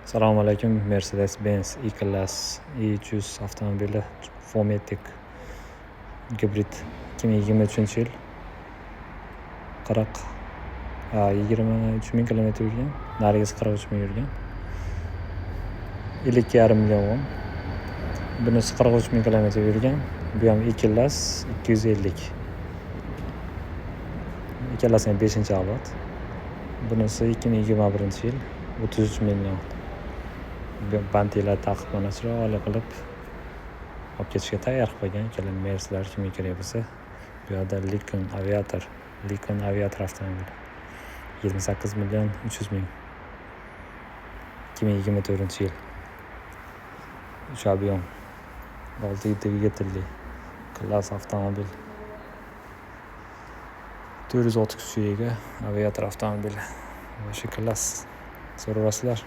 Assalomu alaykum. Mercedes-Benz E-Class E300 avtomobili, 4MATIC gibrid, 2023-yil, 40 23 ming kilometr yurgan, narigisi 43 ming yurgan. 52,5 million won. Bunisi 43 ming kilometr yurgan. Bu ham E-Class 250. Ikkalasi ham beshinchi avlod. Bunisi 2021-yil, 33 million. Bantlar taqib, mana chiroyli qilib olib ketishga tayyor qilib qo'ygan ikkala Merslar. Kimga kerak bo'lsa, bu yoqda Lincoln Aviator, Lincoln Aviator avtomobili, 28 million 300 ming, 2024-yil, uch объем, olti dvigatelli класс avtomobil, 400 ot kuchiga ega Aviator avtomobili, вообще класс, so'rayapsizlar.